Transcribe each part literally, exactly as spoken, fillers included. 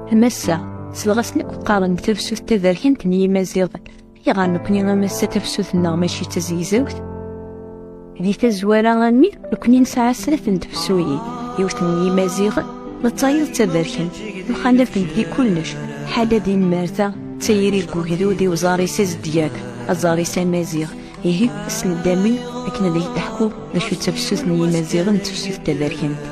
A massa, selleɣ-asen akk qqaren-d tafsut taberkant n Yimaziɣen. Ayɣer nekkni a massa tafsut-nneɣ mačči d tazegzawt? Di tazwara-nni, nekkni nesɛa snat n tefsuyin, yiwet n Yimaziɣen, d tayeḍ d taberkant, mxalafent di kullec, ḥala di nnmerta, d tayri deg ugdud i uẓar-is azedgan, aẓar-is amaziɣ. Ihi, ass n ddami, akken ad ak-d-ḥkuɣ d acu d tafsut n Yimaziɣen d tefsut taberkant.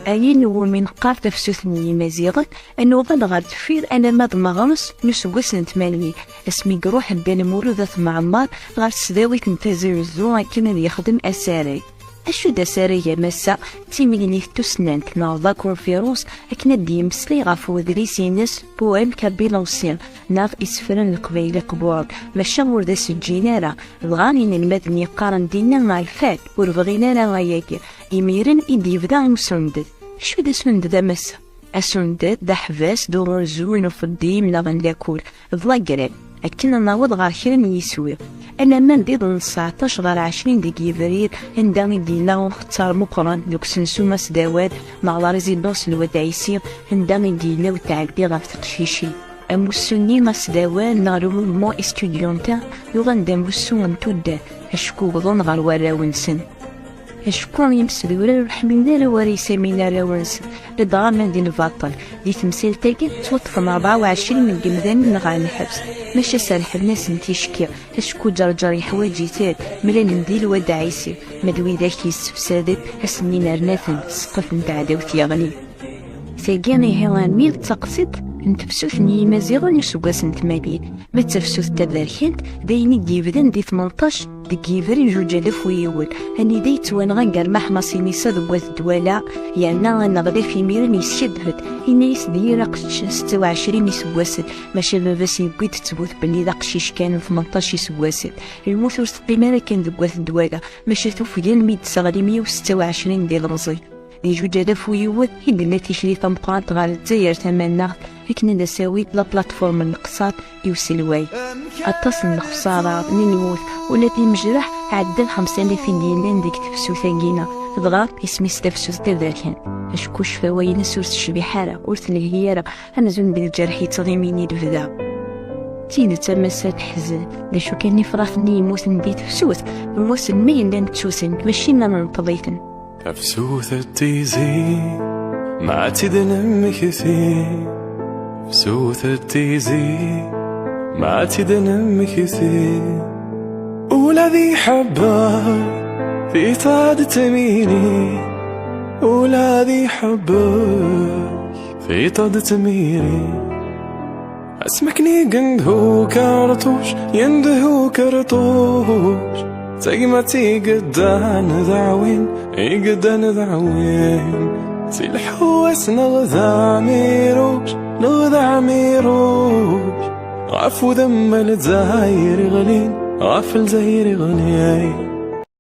Ayen iwumi neqqar tafsut n Yimaziɣen, ad nuɣal ɣer deffir alamma d Meɣres n useggas n tmanyin, asmi iruḥ Dda Lmulud At Mɛemmer ɣer tesdawit n Tizi Uzzu akken ad yexdem asarag. Acu d asarag a massa? D timignit tussnant neɣ d akunfirus akken ad d-yemmeslay ɣef wedlis-ines Poème Kabyle Ancien neɣ Isefra n Leqbayel Iqburen, maca ur d as-ǧǧin ara. Dɣa inelmaden yeqqaren dinna rfan, ur bɣin ara ayagi. Imiren i d-yebda umsunded. Acu d asunded a massa? Asunded d aḥbas d uɣurzu n uxeddim neɣ n lakul, d la grève, akken ad naweḍ ɣer kra n yiswi. Alamma d iḍ n tseɛṭac ɣer ɛecrin deg yebrir, anda i d-yella uxeṭṭar meqqren deg usensu asdawal neɣ la résidence n Lwad Ɛisi, anda i d-yella utɛeddi ɣef teqcicin. Amussu-nni asdawal neɣ le mouvement estudiantin yuɣal d amussu n tuddar, acku wwḍen ɣer warraw-nsen. Acku imesdurar ur ḥmilen ara war yisamin arraw-nsen, ladɣa ma di lbaṭel. Di temsalt-agi, ttwaṭṭfen rebɛa u ɛecrin n yimdanen ɣer lḥebs, maca serḥen-asen ticki, acku Ǧerǧer yeḥwaǧ-iten, mlalen di Lwad Ɛisi, ma d widak yessefsaden, ass-nni nerna-ten, ssqef n teɛdawt yeɣlin. Tagi ihi armi d taqsiṭ n tefsut n Yimaziɣen n useggas n tmanyin. Ma d tafsut taberkant, d ayen i d-yebdan di tmenṭac deg yebrir zuǧ alaf u yiwen, anida yettwanɣa gar Maḥma Sinisa d Wat Dwala, yerna aneɣlaf imiren yeskadeb-d, yenna-yas d yir aqcic setta u ɛecrin iseggasen, maca baba-s yewwi-d ttbut belli d aqcic kan n tmenṭac iseggasen. Lmut ur teqqim ara kan deg Wat Dwala, maca tufeg almi d-tesseɣli meyya u setta u ɛecrin di lemẓi. Di zuǧ alaf u yiwen i d-tella tikli tameqqrant ɣer Lezzayer tamaneɣt, akken ad as-awi la plateforme n leqṣar i uselway. Aṭas n lexsara, n lmut, ula d imejraḥ, ɛeddan xemsa alaf i d-yellan deg tefsut-agi-ina, dɣa isem-is tafsut taberkant. Acku ccfawa-ines ur tecbiḥ ara, ur telhi ara, amzun d lǧerḥ yettɣimin i lebda. D tidet a massa teḥzen, d acu kan ifrax-nni yemmuten di tefsut, mmuten mi llan ttuten, mačči ma nenṭel-iten. Tafsut d tizi, ma ad tt-id-nemmekti. Tafsut d tizi, ma ad tt-id-nemmekti. Ula d iḥebber, tiṭ ad tmiri. Ula d iḥebber, tiṭ ad tmiri. Asmi akken i yendeh ukerṭuc, yendeh ukerṭuc. D tagmat i yeddan d aɛwin, i yeddan d aɛwin. Si lḥu-as neɣ d amiruc, neɣ d amiruc. Ɣef udem n Lezzayer iɣlin, ɣef Lezzayer iɣlin.